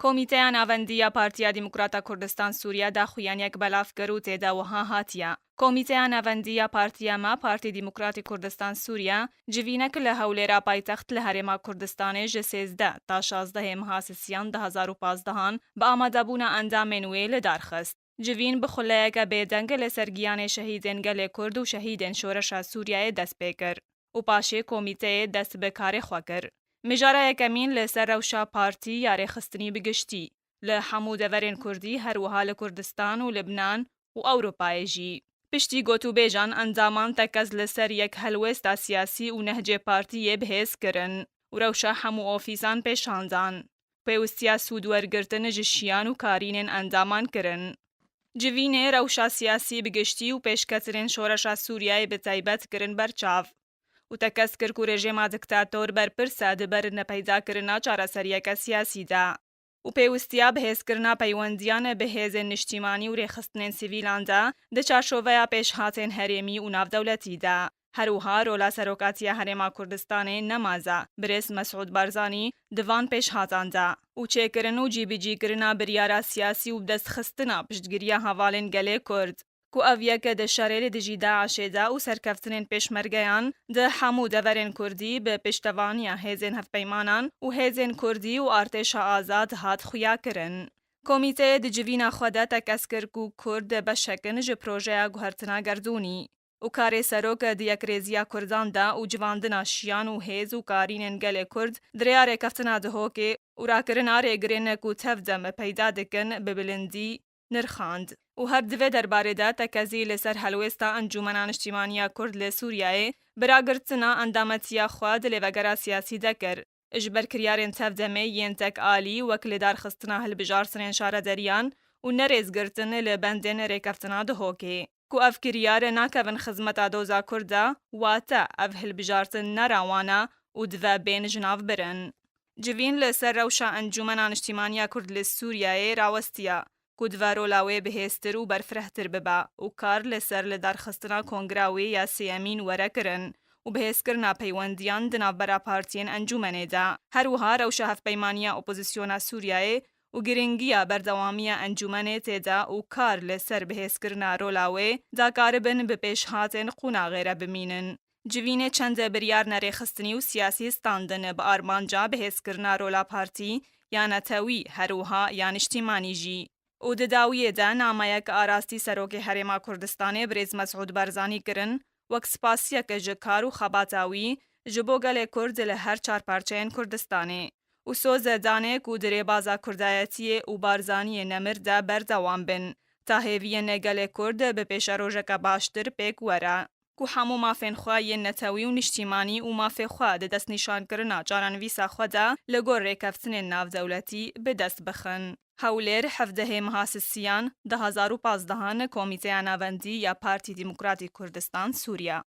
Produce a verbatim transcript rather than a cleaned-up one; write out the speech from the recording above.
Komîteya Navendî ya Partiya Demokrata Kurdistan Sûriye daxuyaniyek belav kir û tê de wiha hatiye: Komîteya Navendî ya Partiya me, Partî Demokratî Kurdistan Sûriye, civînek li Hewlêra paytext li Herêma Kurdistanê ji sêzdeh ta şazdehê meha sisiyan du hezar û pazdehan bi amadebûna endamên wê li dar xist. Civîn bi xuleyeke bêdeng li ser giyanê şehîdên gelê Kurd û şehîdên Şoreşa Sûriyeyê dest pê kir û paşê komîteyê dest bi karê xwe kir. Mijara yekemîn li ser rewşa partî ya rêxistinî bi giştî, li hemû deverên Kurdî, her wiha li Kurdistan û Libnan û Ewropayê jî. Piştî gotûbêjan, endaman tekez li ser yek helwêsta siyasî û nehcê partiyê bi hêz kirin û rewşa hemû ofîsan pêşan dan. Pêwistiya sûdwergirtin ji şiyan û karînên endaman kirin. Civînê rewşa siyasî bi giştî û pêşketinên Şoreşa Sûriyeyê bi taybet kirin ber çav û tekez kir ku rejîma diktator berpirs e di ber nepeydakirina çareseriyeke siyasî de û pêwistiya bihêzkirina peywendiyan bi hêzên niştîmanî û rêxistinên sivîlan de di çarçoveya pêşhatên herêmî û navdewletî de. Her wiha rola Serokatiya Herêma Kurdistanê nemaze, birêz Mesûd Barzanî, di van pêşhatan de û çêkirin û cîbicîkirina biryara siyasî û bidestxistina piştgiriya hevalên gelê Kurd, ku ev yek di şerê li dijî DAIŞê de û serkeftinên pêşmergeyan di hemû deverên Kurdî bi piştevaniya hêzên hevpeymanan û hêzên Kurdî û artêşa azad hat xuyakirin. Komîteyê di civîna xwe de tekez kir ku Kurd beşek in ji projeya guhertina gerdûnî û karê serok di yekrêziya Kurdan de û civandina şiyan û hêz û karînên gelê Kurd di rêya rêkeftina Dihokê û rakirina rêgirên ku tevdem peyda dikin bi bilindî nirxand û her di vê derbarê de tekezî li ser helwêsta Encûmena Niştîmaniya Kurd li Sûriyeyê bi ragirtina endametiya xwe di lêvegera siyasî de kir. Ji ber kiryarên tevdemê yên tek alî, wek lidarxistina hilbijartinên şarederiyan û nerêzgirtin li bendên rêkeftina Dihokê, ku ev kiryar nakevin xizmeta doza Kurd de, wate ev hilbijartin ne ra wan e û dive bên jinavbirin. Civîn li ser rewşa Encûmena Niştîmaniya Kurd li Sûriyeyê rawestiya ku dive rola wê bihêztir û berfirehtir bibe û kar li ser lidarxistina kongra wê ya sêyemîn were kirin û bihêzkirina peywendiyan di navbera partiyên encûmenê de. Her wiha rewşa hevpeymaniya opozisyona Sûriyeyê û giringiya berdewamiya encûmenê tê de û kar li ser bihêzkirina rola wê de karibin bi pêşhatên qonaxê re bimînin. Civînê çend biryar nerêxistinî û siyasî standin bi armanca bihêzkirina rola partî ya netewî, her wiha ya niştîmanî jî. Û di dawiyê de nameyek a rastî Serokê Herêma Kurdistanê birêz Mesûd Barzanî kirin, wek spasiyek ji kar û xebata wî ji bo gelê Kurd li her çar parçeyên Kurdistanê û soz danê ku di rêbaza Kurdayetiyê û Barzaniyê nemir de berdewam bin, ta hêviyên gelê Kurd bi pêşerojeke baştir pêk were, ku hemû mafên xwe yên netewî û niştîmanî û mafê xwe di destnîşankirina çarenivîsa xwe de li gor rêkeftinên navdewletî bi dest bixin. Hewlêr, hevdehê meha sisiyan du hezar û pazdehan, Komîteya Navendî ya Partî Demokratîk Kurdistan Sûriye.